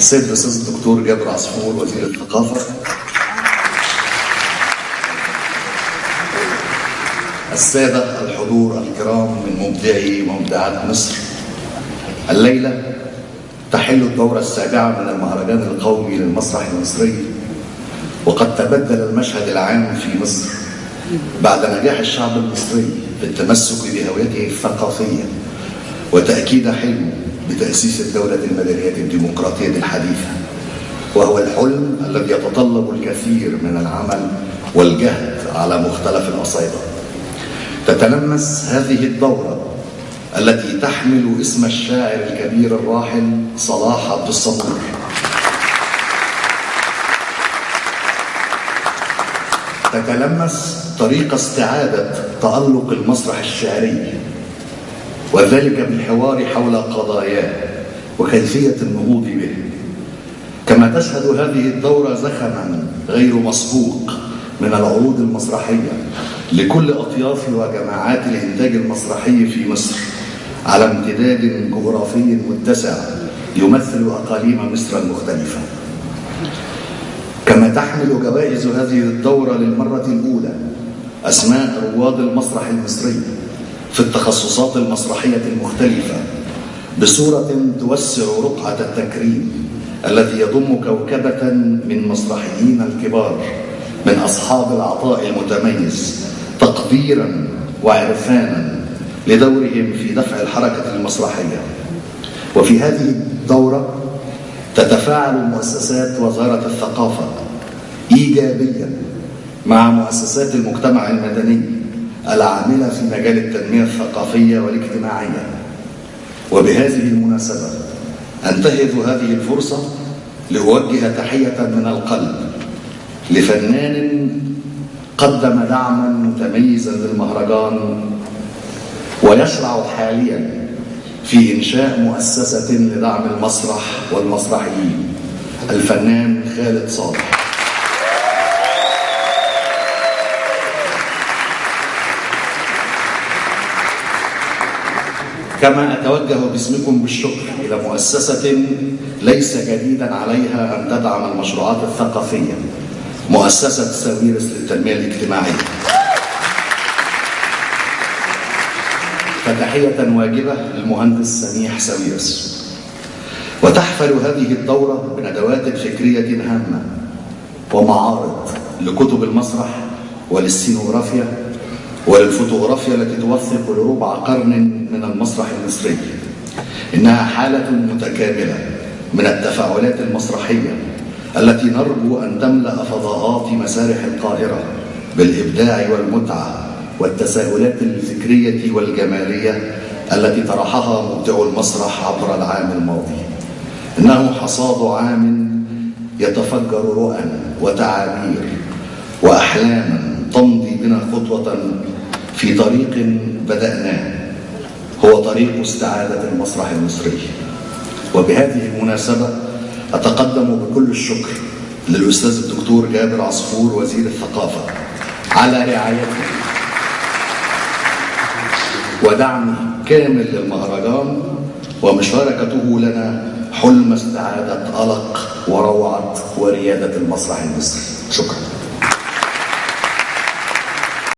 السيد الأستاذ الدكتور جابر عصفور وزير الثقافة، السادة الحضور الكرام من مبدعي ومبدعات مصر، الليلة تحل الدورة السابعة من المهرجان القومي للمسرح المصري، وقد تبدل المشهد العام في مصر بعد نجاح الشعب المصري في التمسك بهويته الثقافية وتأكيد حلمه بتأسيس الدولة المدنية الديمقراطية الحديثة، وهو الحلم الذي يتطلب الكثير من العمل والجهد على مختلف الأصعدة. تتلمس هذه الدورة التي تحمل اسم الشاعر الكبير الراحل صلاح عبد الصبور تتلمس طريق استعادة تألق المسرح الشعري، وذلك بالحوار حول قضاياه وكيفية النهوض به. كما تشهد هذه الدورة زخما غير مسبوق من العروض المسرحية لكل أطياف وجماعات الإنتاج المسرحي في مصر على امتداد جغرافي متسع يمثل أقاليم مصر المختلفة. كما تحمل جوائز هذه الدورة للمرة الأولى أسماء رواد المسرح المصري في التخصصات المسرحية المختلفة بصورة توسع رقعة التكريم الذي يضم كوكبة من مسرحيين الكبار من أصحاب العطاء المتميز تقديرا وعرفانا لدورهم في دفع الحركة المسرحية. وفي هذه الدورة تتفاعل مؤسسات وزارة الثقافة إيجابيا مع مؤسسات المجتمع المدني العاملة في مجال التنمية الثقافية والاجتماعية. وبهذه المناسبة أنتهز هذه الفرصة لأوجه تحية من القلب لفنان قدم دعما متميزا للمهرجان ويشرع حاليا في إنشاء مؤسسة لدعم المسرح والمسرحيين، الفنان خالد صالح. كما أتوجه باسمكم بالشكر إلى مؤسسة ليس جديدا عليها أن تدعم المشروعات الثقافية، مؤسسة ساويرس للتنمية الاجتماعية. فتحية واجبة للمهندس سميح ساويرس. وتحفل هذه الدورة بندوات فكرية هامة ومعارض لكتب المسرح وللسينوغرافيا وللفوتوغرافيا التي توثق لربع قرن من المسرح المصري. إنها حالة متكاملة من التفاعلات المسرحية التي نرجو أن تملأ فضاءات مسارح القاهرة بالإبداع والمتعة والتساؤلات الفكرية والجمالية التي طرحها مبدع المسرح عبر العام الماضي. إنه حصاد عام يتفجر رؤى وتعابير وأحلاما تمضي بنا خطوة في طريق بدأناه، هو طريق استعادة المسرح المصري. وبهذه المناسبة أتقدم بكل الشكر للأستاذ الدكتور جابر عصفور وزير الثقافة على رعايته ودعمه كامل للمهرجان ومشاركته لنا حلم استعادة ألق وروعة وريادة المسرح المصري. شكرا.